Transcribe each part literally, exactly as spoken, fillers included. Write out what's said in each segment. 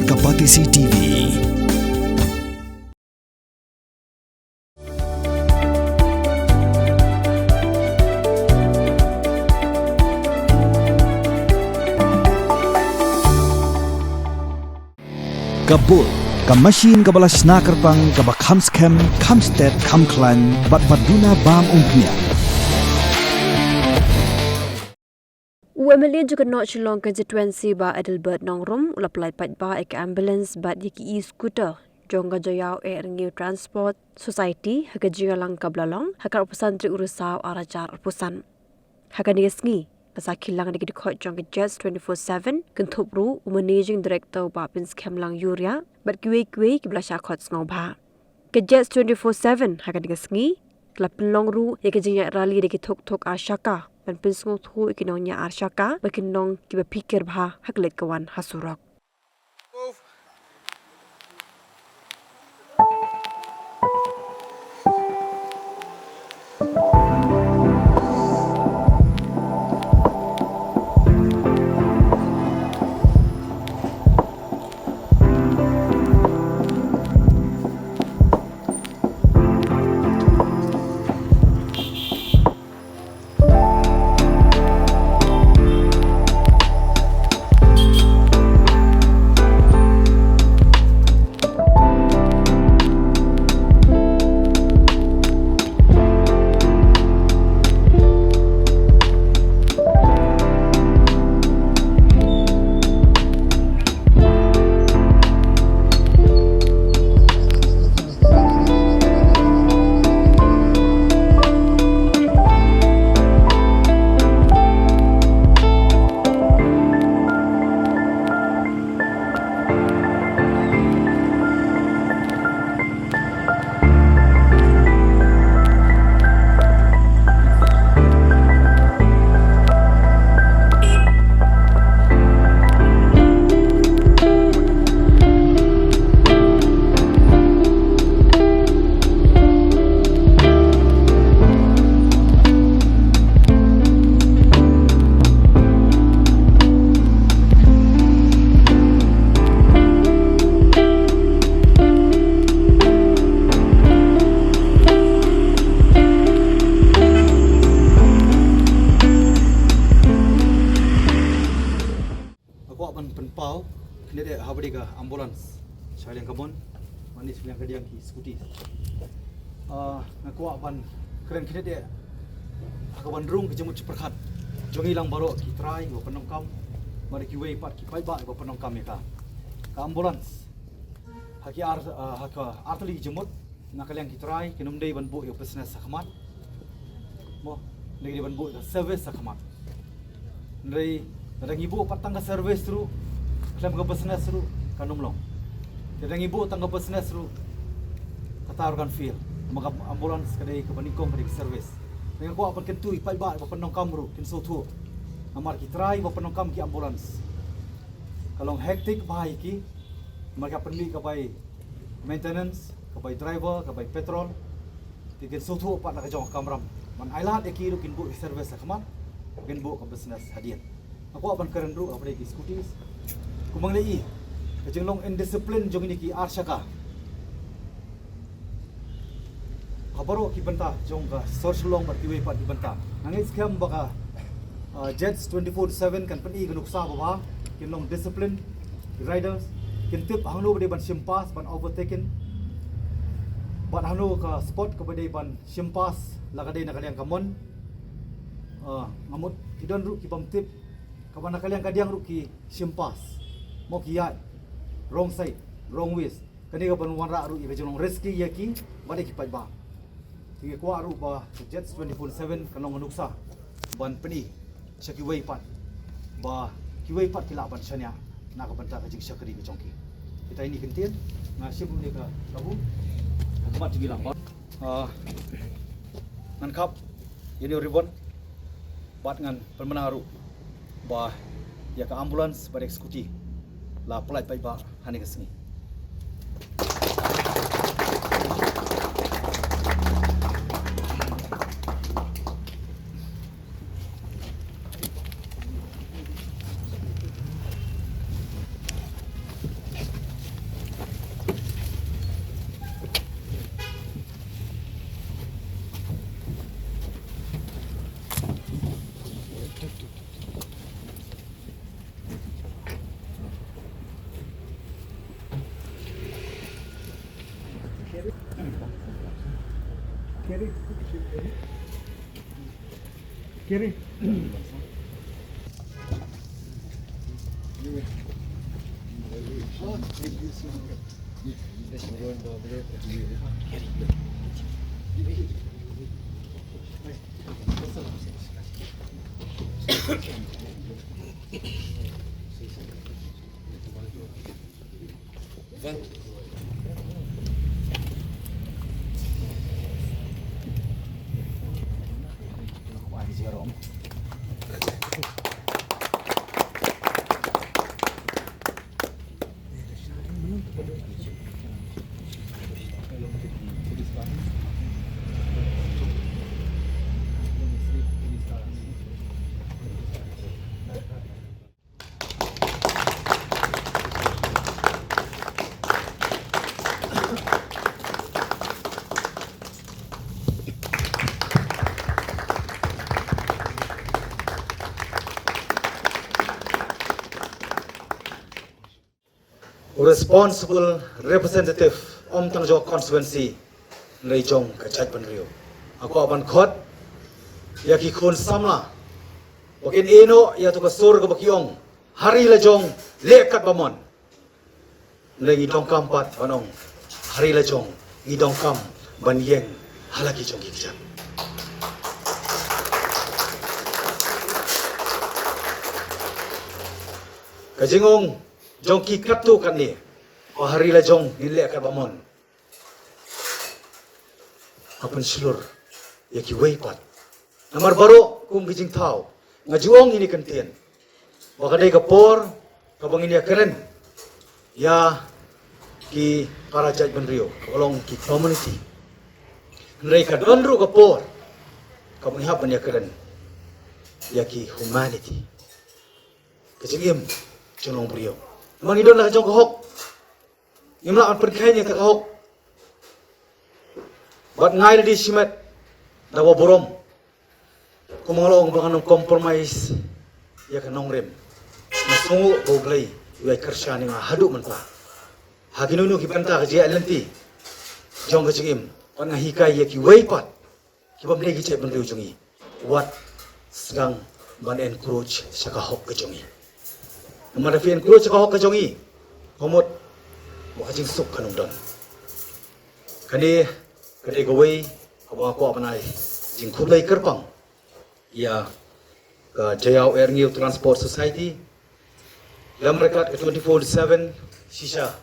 Ka Batesi T V. Ka Bull, ka machine kaba la shna kyrpang, kaba kham skhem, kham stet, kham khlaiñ, bad ba duna bam umphniang. U M L A jong ka North Shillong Constituency Bah Adelbert Nongrum u la pyllait paidbah ïa ka ambulance bad ïa ki e-scooter jong ka Jaïaw Ehrengiew Transport Society ha ka jingïalang kaba la long ha ka arphew san tarik u Risaw arhajar arphew san. Ha kane ka sngi, ka sa khih lang da ki dkhot jong ka Jets twenty-four seven, kynthup ruh u Managing Director Bah Pynskhem Langjuria bad kiwei kiwei kiba la shah khot sngewbha. Ka Jets twenty-four seven ha kane ka sngi ka la pynlong ruh ïa ka jingïaid rally da ki thok thok ar shaka ban pynsngewthuh ïa ki nongñiah ar shaka ba kin long kiba phikir bha ha ka leit ka wan ha surok. Nga kwah ban pynpaw khyndiat ha kaba ïadei ka ambulance sha liang ka mon, mane sha liang ka diang ki scooty. Ah, nga kwah ban kren khyndiat ha ka ban rung ka jingmut jingpyrkhat jong ngi lang baroh ki trai ba pyndonkam, bad kiwei pat ki paidbah ba pyndonkam ïa ka, ka ambulance. Ha ki ar, ah, ha ka artylli ki jingmut, na ka liang ki trai kin ym dei ban buh ïa ka business ha khmat. Mo, kin dei ban buh ïa ka service ha khmat. Hynrei lada ngi buh pat tang ka service ruh khlem ka business ruh, kan ym long. Lada ngi buh tang ka business ruh, kata ruh kan fail. Namar ka ambulance ka dei kaba nyngkong, ka dei ka service. Nga kwah ban kyntu ïa ki paidbah ba pyndonkam ruh kin sngewthuh. Namar ki trai ba pyndonkam ki ambulance, ka long hectic bha ïa ki. Namar ka pynmih ka bai maintenance, ka bai driver, ka bai petrol. Te kin sngewthuh pat na ka jong ka kamram ban ailad ïa ki ruh kin buh service ha khmat, kin buh ka business hadien. Nga kwah ban kren ruh ha kaba ïadei ki scooties. Kumba ngi la ïohi, ka jinglong indiscipline jong kine ki ar shaka ha baroh ki bynta jong ka sor Shillong bad kiwei pat ki bynta. Nga ngeit skhem ba ka, ah, Jets twenty-four seven kan pyni ka nuksa ba bha, kin long discipline ki riders, kin tip hangno ba dei ban shim pass ban overtaken, bad hangno ka spot kaba dei ban shim pass la ka dei na ka liang ka mon. Ah, nga mut ki don ruh ki bym tip, kaba na ka liang ka diang ruh ki shim pass. Mo, ki ïaid wrong side, wrong ways. Kane ka ban wanrah ruh ïa ka jinglong risky ïa ki bad ïa ki paidbah. Te nga kwah ruh ba ka Jets twenty-four seven kan long ka nuksa ban pyni sha kiwei pat, ba kiwei pat ki lah ban shaniah na ka bynta ka jingshakri ka jong ki. Kita ine ki ktien, nga shim ruh ïa ka kabu. Ka mat jingïalang. Ah, ngan khap ïa une u ribbon bad ngan pynbna ruh ba ïa ka ambulance bad ïa ka scooty la pyllait paidbah ha kane ka sngi. U responsible representative ym tang jong ka constituency, hynrei jong ka jaitbynriew. Nga kwah ban khot ïa ki khun samla ba kin ïeh noh ïa tu ka sur kaba ki ong, ha ri la jong leh katba mon. Hynrei ngi donkam pat ban ong, ha ri la jong ngi donkam ban ïeng ha la ki jong ki kjat. Ka jingong jong ki katto katne ba ha ri la jong ngin leh katba mon, ha pynshlur ïa kiwei pat. Namar baroh kum ki jingthaw, nga ju ong ïa kane ka ktien ba ka dei ka por kaba ngin ïakren ïa ki para jaitbynriew, kaba long ki community. Hynrei ka don ruh ka por kaba ngi hap ban ïakren ïa ki humanity, ka jingim jong u briew. Namar ngi don la ka jong ka hok, ngim lah ban pynkheiñ ïa ka hok. Bad nga ai lade shimet da kaba burom. Kumba nga la ong ba ngan ym compromise ïa ka nongrim, nga sngew ba U Blei u ïai kyrshan ïa nga haduh mynta ha kino kino ki bynta ka jingïaid lynti jong ka jingim. Bad nga hikai ïa kiwei pat ki bym dei ki jaitbynriew jong ngi, wat sdang ban encroach sha ka hok ka jong ngi. Namar lada phi encroach sha ka hok ka jong ngi, ka mut ba ka jingsuk kan ym don. Kane ka dei kawei kaba nga kwah ban ai jingkhublei kyrpang ïa ka Jaïaw Erñiew Transport Society. Lem ryngkat ka twenty-four seven, shisha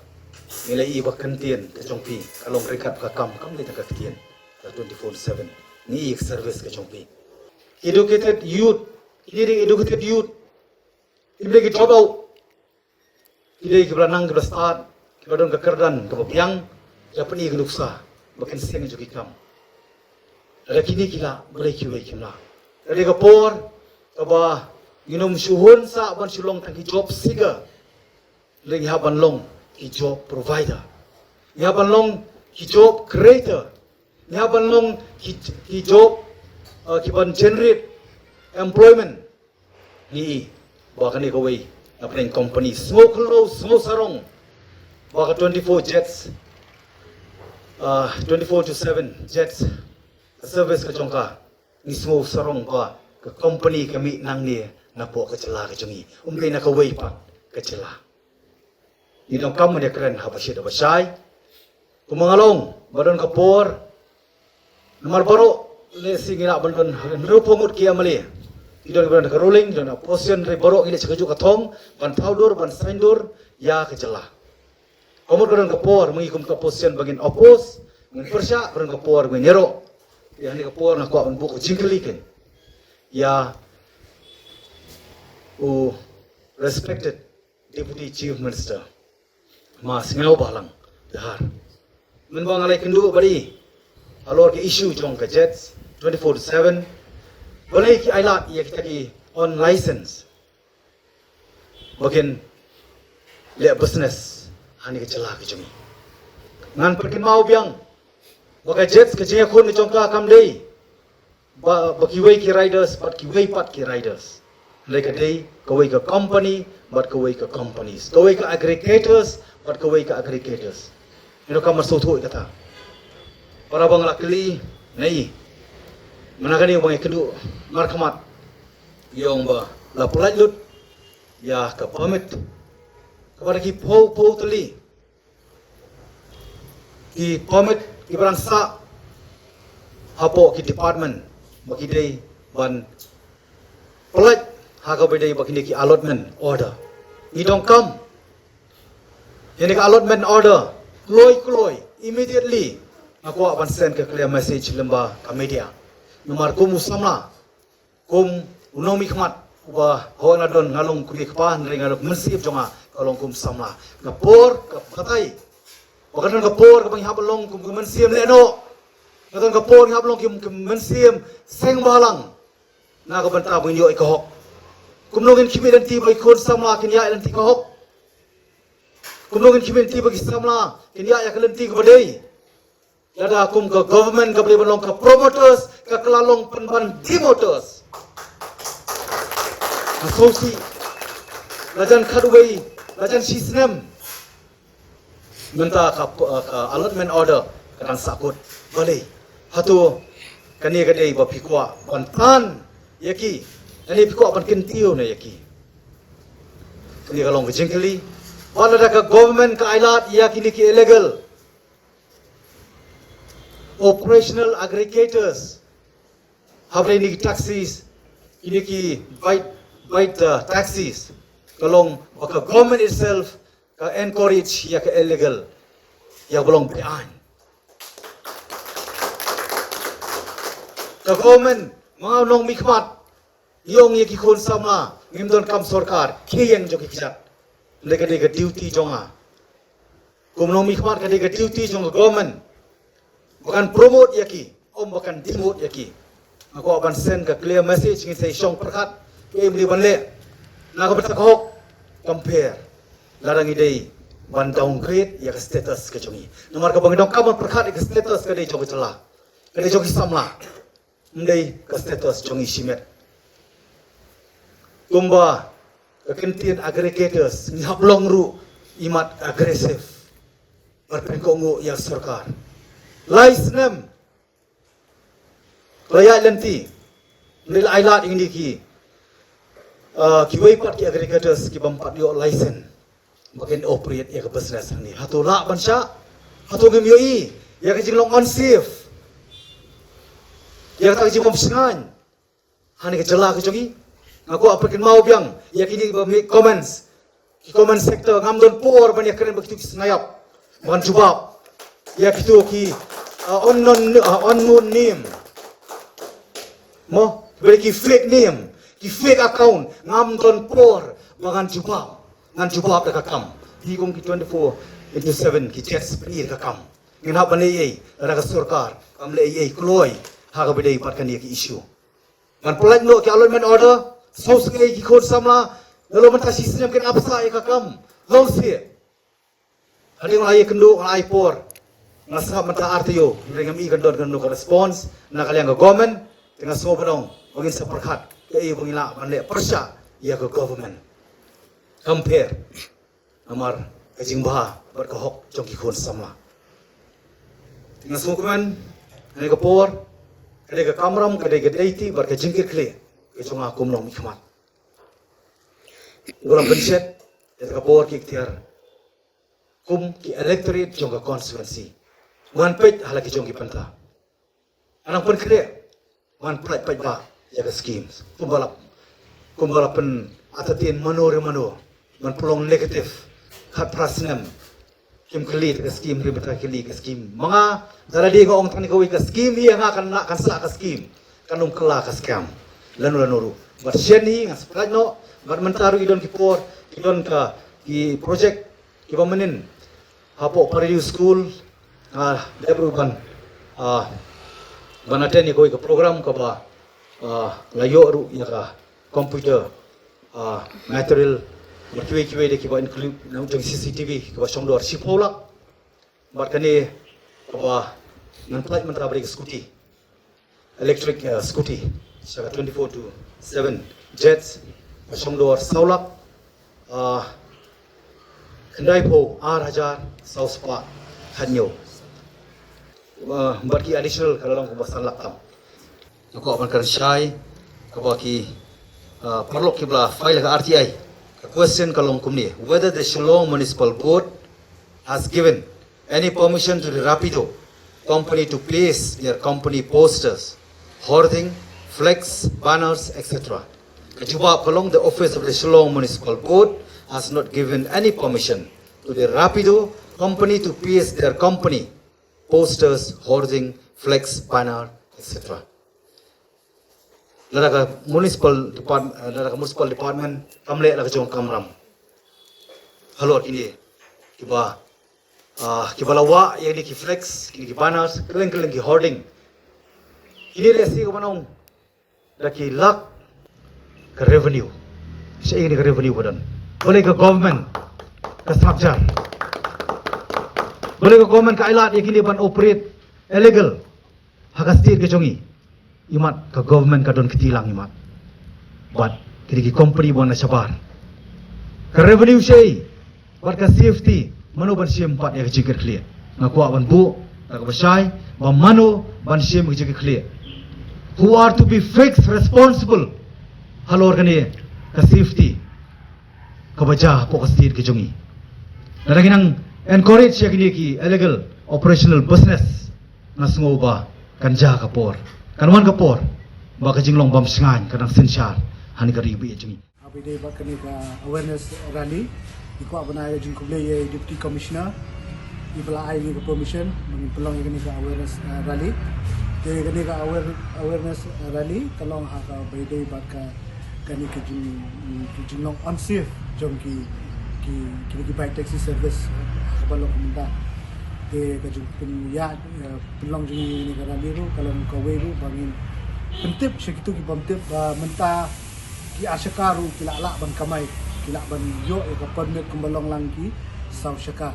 ngi la ïohi ba ka ktien ka jong phi ka long ryngkat ka kam, kam dei tang ka ktien ka twenty-four seven. Ngi ïohi ka service ka jong phi. Educated youth, ki dei educated youth, kim dei ki drop out. Ki dei kiba la nang, kiba la stad, kiba don ka kyrdan kaba biang, kiba pyni ka nuksa ba kin seng jong ki kam. Lada kine ki lah, balei kiwei kim lah? Ka dei ka por kaba ngin ym shu hun sah ban shu long tang ki job seeker. Ngi hap ban long ki job provider. Ngi hap ban long ki job creator. Ngi hap ban long ki, ki job, uh, ki ban generate employment. Ngi i ba kane kawei na pdeng company, sngew khyndew, sngew sarong ba ka twenty-four jets, uh, twenty-four to seven jets, ka service ka jong ka. Ngi sngew sarong ba ka company ka mih nangne na poh ka jylla ka jong ngi, ym dei na kawei pat ka jylla. Ngi donkam ban ïakren haba shit haba shai. Kumba nga la ong, ba don ka por, namar baroh, lehse ngi lah ban don hynriewphew ngut ki M L A. Ki don, ki don ka ruling, don opposition, hynrei baroh ngi leh sha kajuh ka thong ban thaw dur, ban saiñdur ïa ka jylla. Ka mut ka don ka por ma ngi kum ka opposition ba ngin oppose, ngin pyrshah, ka don ka por ba ngin ïaroh. Ïa kane ka por nga kwah ban buh ka jingkylli keiñ ïa u respected Deputy Chief Minister, Ma Sniawbhalang Dhar. Mynba nga la ïakynduh bad i halor ka issue jong ka jets twenty-four seven, balei ki ailad ïa kita ki unlicensed ba kin leh business ha kane ka jylla ka jong ngi. Ngan pynkynmaw biang ba ka jets ka jingïakhun ka jong ka kam dei ba, ba kiwei ki riders bad kiwei pat ki riders. Hynrei ka dei kawei ka company bad kawei ka companies, kawei ka aggregators bad kawei ka aggregators. Ïa ka mar sngewthuh ïa kata. Para bang la kylli, Nei, mynta kane ba nga ïakynduh markhmat, ïa ong ba la pyllait lut ïa ka permit kaba da ki phew phew tylli ki permit kiba dang sah hapoh ki department ba ki dei ban pyllait ha kaba dei ba kine ki allotment order. Ngi donkam ïa kane ka allotment order kloi kloi, immediately. Nga kwah ban send ka clear message lyngba ka media. Namar kum u samla, kum u nongmihkhmat uba hooid nga don, nga long kum i kpa, hynrei nga long mynsiem jong nga ka long kum samla. Ka por ka batai ba ka don ka por kaba ngi hap long kum ka mynsiem lehnoh. Ka don ka por ngi hap long kum ka mynsiem seng bhalang na ka bynta ba ngin ïoh ïa ka hok. Kumno ngin khmih lynti ba ki khun samla kin ïaid lynti ka hok? Kumno ngin khmih lynti ba ki samla kin ïaid ïa ka lynti kaba dei? Lada kum ka government kaba dei ban long ka promoters, ka kylla long pynban demoters. Nga sngewsih, la jan khatwei, la jan shi snem mynta ka, ka allotment order ka dang sahkut. Balei? Hato kane ka dei ba phi kwah ban tan ïa ki? Kane phi kwah ban kyntiew ne ïa ki? Kane ka long ka jingkylli. Ba lada ka government ka ailad ïa kine ki illegal operational aggregators, hapdeng kine ki taxis, kine ki bike, bike, uh, taxis, ka long ba ka government itself ka encourage ïa ka illegal, ïa ka ba long beaiñ. Ka government, ma nga u nongmihkhmat, ngi ong ïa ki khun samla, ngim donkam sorkar, ki ïeng jong ki kjat. Hynrei ka dei ka duty jong nga kum u nongmihkhmat, ka dei ka duty jong ka government ba kan promote ïa ki, ym ba kan demote ïa ki. Nga kwah ban send ka clear message, ngin sa ïashong pyrkhat kaei ba ngin dei ban leh na ka bynta ka hok. Kam pher lada ngi dei ban downgrade ïa ka status ka jong ngi. Namar kaba ngi donkam ban pyrkhat ïa ka status ka dei jong ka jylla, ka dei jong ki samla, ym dei ka status jong ngi shimet. Kumba ka kyntien aggregators, ngi hap long ruh imat aggressive ban pynkohnguh ïa sorkar. Lai snem la ïaid lynti, ngi la ailad ïa kine ki, uh, kiwei pat ki aggregators ki bym pat ïoh license ba kin operate ïa ka business hangne. Hato lah ban shah? Hato ngim ïohi ïa ka jinglong unsafe, ïa kata ka jingbym shngaiñ hangne ka jylla ka jong ngi? Nga kwah pynkynmaw biang ïa kine ba make comments, ki comment sector, ngam don por ban ïakren ba kito ki snayap ban jubab ïa kito ki, uh, unknown, uh, unknown name. Mo, ba ki fake name, ki fake account, ngam don por ba ngan jubab, ngan jubab da ka kam. Hi kum ki twenty-four into seven ki chats pynïar ka kam. Ngin hap ban leh ei ei lada ka sorkar kam leh ei ei kloi ha kaba dei bad kane ka issue. Ngan pyllait noh ki allotment order, sngewsih ki khun samla, nalor mynta shi snem kin ap sah ïa ka kam. Long sih. Hadien nga la ïakynduh, nga la ai por, nga sngap mynta ar taïew, hynrei ngam i kan don kano ka response na ka liang ka government. Te nga sngew ba dang, ba ngin sa pyrkhat kaei ba ngin lah ban leh pyrshah ïa ka government. Kam pher. Namar ka jingbha bad ka hok jong ki khun samla. Te nga sngewkmen, ha kane ka por ka dei ka kamram, ka dei ka duty bad ka jingkitkhlieh ka jong nga kum u nongmihkhmat. Ngi la pynshet ïa ka por ki ktien kum ki electorate jong ka constituency. Wan peit ha la ki jong ki bynta. Ngan pynkhreh, ngan pyllait paidbah ïa ka schemes. Kumba la, kumba la pyn-entertain mano re mano, ngan pynlong negative. Khatphra snem kim kylli ka scheme, rim bynta kylli ka scheme. Ma nga, da lade nga ong tang kawei ka scheme hi, nga kan lah kan sah ka scheme. Kan ym kylla ka scam lano lano ruh. Bad shen hi ngan sa pyllait noh, bad mynta ruh i don ki por, i don ka, ki project kiba mynnin hapoh Pariu School, ah, dep ruh ban, ah, ban attend ïa kawei ka program kaba, ah, la ïoh ruh ïa ka computer, ah, material, bad kiwei kiwei de kiba include na jong C C T V kiba shong dor shiphew lak. Bad kane kaba ngan pyllait mynta ba dei ka scooty, electric, uh, scooty, sha ka twenty-four to seven jets, ka shong dor saw lak, uh, khyndai phew ar hajar saw spah khathynñiew. Uh, bad ki additional ka la long kumba san lak tam. Nga kwah ban kren shai kaba ki, uh, paralok kiba la file ka R T I. Ka question ka long kumne: whether the Shillong Municipal Board has given any permission to the Rapido company to place their company posters, hoarding, flex, banners, et cetera. Ka jubab ka long: the office of the Shillong Municipal Board has not given any permission to the Rapido company to place their company posters, hoarding, flex, banner, et cetera. Lada ka municipal department, lada ka municipal department kam leh la ka jong ka kamram halor kine kiba, ah, kiba la wah ïa kine ki flex, kine ki banners, kylleng kylleng ki hoarding. Kine lehse kaba nong da ki lak ka revenue. Shaei kane ka revenue ba don? Balei ka government ka sngap jar? Balei ka government ka ailad ïa kine ban operate illegal ha ka state ka jong ngi? Imat ka government ka don kti lang imat. Bad kine ki company ba wan na shabar, ka revenue shaei? Bad ka safety, mano ban shim pat ïa ka jingkitkhlieh? Nga kwah ban buh da kaba shai ba mano ban shim ka jingkitkhlieh. Who are to be fixed responsible halor kane ka safety kaba jia hapoh ka state ka jong ngi? Lada ngi nang encourage ïa kine ki illegal operational business, nga sngew ba kan jia ka por, kan wan ka por ba ka jinglong bam shngaiñ ka nang synshar ha kane ka ri ba ïeit jong ngi. Haba ïadei bad kane ka awareness rally, ngi kwah ban ai ka jingkhublei ïa i Deputy Commissioner iba la ai ïa ka permission ban pynlong ïa kane ka awareness, uh, rally. Te kane ka aware-, awareness rally ka long ha kaba ïadei bad ka, kane ka jing, ka jinglong unsafe jong ki, ki, ki, ki bike taxi service ha kaba long kumta. Te ka jingpynïaid, uh, pynlong jong ngi ïa kane ka rally ruh ka long kawei ruh ba ngin pyntip sha kito ki bym tip ba mynta ki arshaka ruh ki lah lah ban kamai, ki lah ban ïoh ïa ka permit kumba long lang ki saw shaka.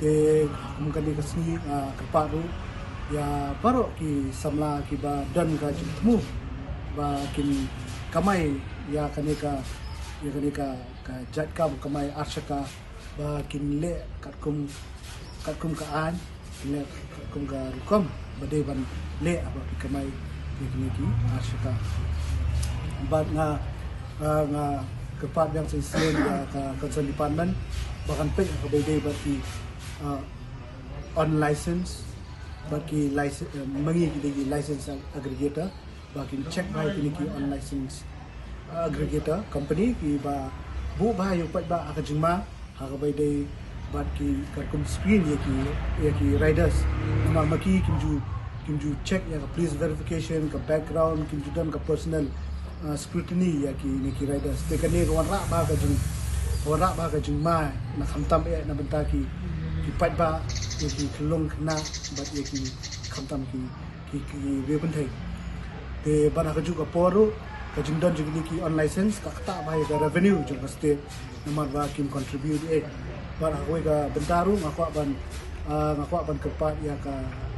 Te kum kane ka sngi, ah, kyrpad ruh ïa baroh ki samla kiba don ka jingthmu ba kin kamai ïa kane ka, ïa kane ka, ka jait kam kamai arshaka, ba kin leh katkum, katkum ka aiñ, kin leh katkum ka rukom ba dei ban leh haba phi kamai ïa kine ki arshaka. Bad nga, ah, nga kyrpad biang sa shisien ïa ka concern department ba kan peit ha kaba ïadei bad ki, ah, unlicensed bad ki license, eh, ma ngi ki dei ki license aggregator, ba kin check bha ïa kine ki unlicensed, uh, aggregator company kiba buh bha ïa u paidbah ha ka jingma ha kaba ïadei bad ki, katkum screen ïa ki, ïa ki riders. Namar ma ki kim ju, kim ju check ïa ka police verification, ka background, kim ju don ka personal, uh, scrutiny ïa kine ki riders. Te kane ka wanrah bha ka jing, ka wanrah bha ka jingma na khamtam eh na bynta ki, ki paidbah, ïa ki khyllung khynnah bad ïa ki khamtam ki ki, ki, ki riewpynthei. Te bad ha kajuh ka por ruh ka jingdon jong kine ki unlicensed ka ktah bha ïa ka revenue jong ka state namar ba kim contribute eh. Bad ha kawei ka bynta ruh nga kwah ban, ah, nga kwah ban kyrpad ïa ka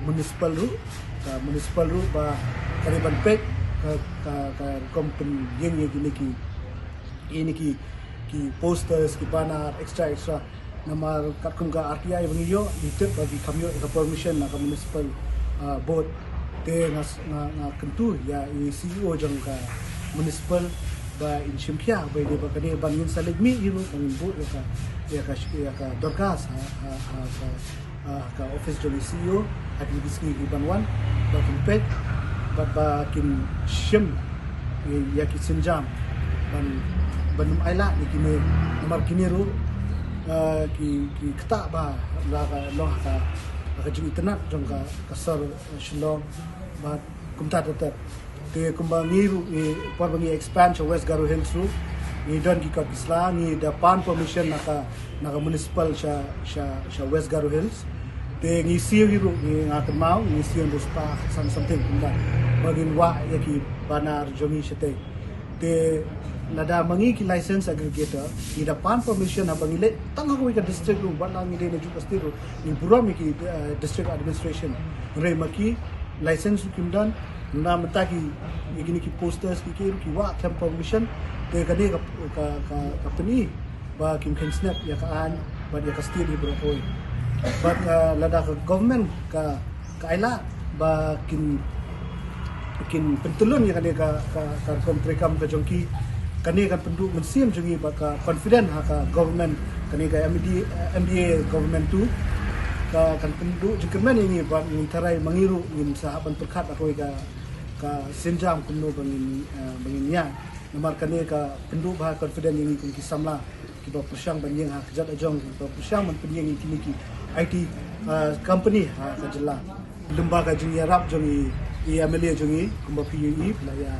municipal ruh, ka municipal ruh ba ka dei ban peit ka, ka, ka rukom pynïeng ïa kine ki, ïa kine ki, ki posters, ki banner, extra, extra. Namar katkum ka R T I ba ngi ïoh, ngi tip ba ki kam ïoh ka permission na ka municipal, ah, board. Te nga s-, nga, nga kyntu ïa i C E O jong ka municipal ba in shim khia ba ïadei bad kane, ba ngin sa leit mih hi ruh, ba ngin buh ïa ka, ïa ka, ïa ka dorkhas ha, ha, ha ka, ah, ka office jong i C E O ha kine ki sngi ki ban wan, ba kin peit bad ba kin shim ïa ki sienjam ban, ban ym ailad ïa kine, namar kine ruh, ah, ki, ki ktah bha la ka long ha ka, ha ka jingitynnad jong ka, ka sor, eh, Shillong bad kumta ter ter. Te kumba ngi ruh, ngi, por ba ngi expand sha West Garo Hills ruh, ngi don ki kot ki sla, ngi da pan permission na ka, na ka municipal sha, sha, sha West Garo Hills. Te ngi siew hi ruh, ngi, nga kynmaw ngi siew hynriew spah san something kumta ba ngin wah ïa ki banner jong ngi shatei. Te lada ma ngi ki license aggregator, ngi da pan permission haba ngi leit tang ha kawei ka district ruh, wat la ngi dei na juh ka state ruh, ngi burom ïa ki, eh, district administration. Hynrei ma ki license ruh kim don, na mynta ki, ïa kine ki posters ki, ki ruh ki wah khlem permission. Te kane ka, ka, ka, ka pyni ba kim khein snep ïa ka aiñ bad ïa ka state hi baroh kawei. Bad, eh, lada ka government ka, Ka ai lad ba kin kin pyntyllun ïa kane ka ka ka rukom treikam ka jong ki. Kane kan pynduh mynsiem jong ngi ba ka confident ha ka government, kane ka M D A, M D A government tu. Ka kan pynduh jingkyrmen ïa ngi ba ngi tharai ma ngi ruh ngin sa hap ban pyrkhat hapoh ka ka sienjam kumno ba ngin eh, ba ngin ïa. Namar kane ka pynduh ba confident ïa ngi kum ki samla kiba pyrshang ban ïeng ha ka jait la jong, kiba pyrshang ban pynïeng ïa kine ki I T uh, company ha ka jylla. Lyngba ka jingïarap jong i, i M L A jong i, kumba phi ïohi, phi la ïa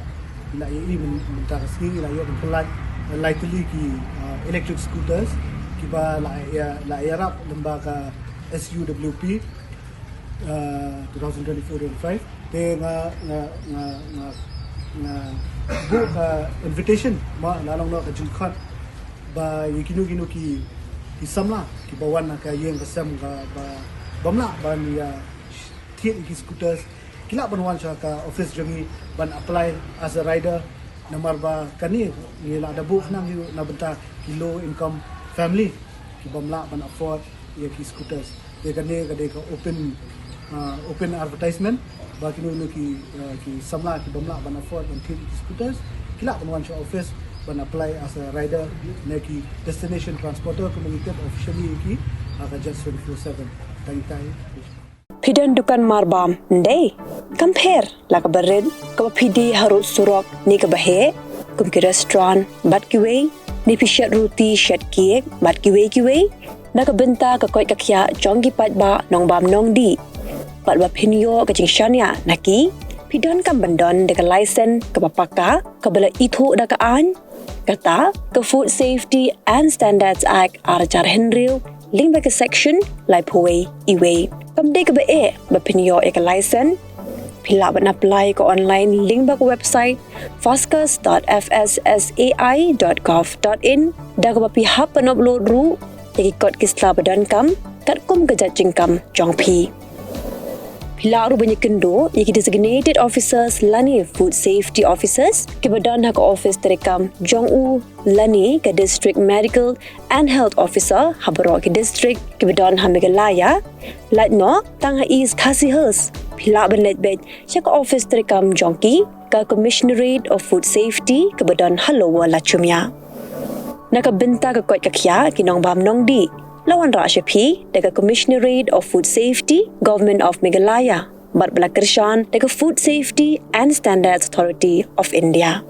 phi la ïohi mynta ka sngi, la ïoh ban pynlait lai tylli ki uh, electric scooters kiba la ïa la ïarap lyngba ka S U W P uh, two thousand twenty-four twenty-five. Te nga nga nga nga nga buh ka invitation ma la long noh ka jingkhot ba ïa kino kino ki ki samla kiba wan ha ka ïing ka sem kaba bym lah ban ïa thied ïa ki scooters, ki lah ban wan sha ka office jong ngi ban apply as a rider. Namar ba kane ngi la da buh khnang ïa na bynta ki low income family ki bym lah ban afford ïa ki scooters. Ïa kane ka dei ka open uh, open advertisement ba kino kino ki uh, ki samla ki bym lah ban afford ban thied ïa ki scooters, ki lah ban wan sha office ban apply as a rider ne ki destination transporter kumba ngi tip officially ïa ki ha ka JATS twenty-four seven. Tang ïa tai. Phi don dukan marbam, ym dei? Kam pher la kaba rit, kaba phi die harud surok ne kaba heh, kum ki restaurant bad kiwei, ne phi shet ruti, shet cake bad kiwei kiwei. Na ka bynta ka koit ka khiah jong ki paidbah nongbam nongdih, bad ba phin ïoh ka jingshaniah na ki, phi donkam ban don da ka license kaba paka, kaba la ithuh da ka aiñ, kata ka Food Safety and Standards Act ar hajar hynriew, lyngba ka section laiphew wei. Kam dei kaba eh ba phin ïoh ïa ka license. Phi lah ban apply ka online lyngba ka website foscas dot F S S A I dot gov dot in, da kaba phi hap ban upload ruh ïa ki kot ki sla ba donkam katkum ka jait jingkam jong phi. Phi lah ruh ban ïakynduh ïa ki designated officers lane food safety officers kiba don ha ka office treikam jong u lane ka District Medical and Health Officer ha baroh ki district kiba don ha Meghalaya, lait noh tang ha East Khasi Hills. Phi lah ban leit beit sha ka office treikam jong ki, ka Commissionerate of Food Safety kaba don ha Lower Lachumia. Na ka bynta ka koit ka khiah ki nongbam nongdih, la wanrah sha phi da ka Commissionerate of Food Safety, Government of Meghalaya, bad ba la kyrshan da ka Food Safety and Standards Authority of India.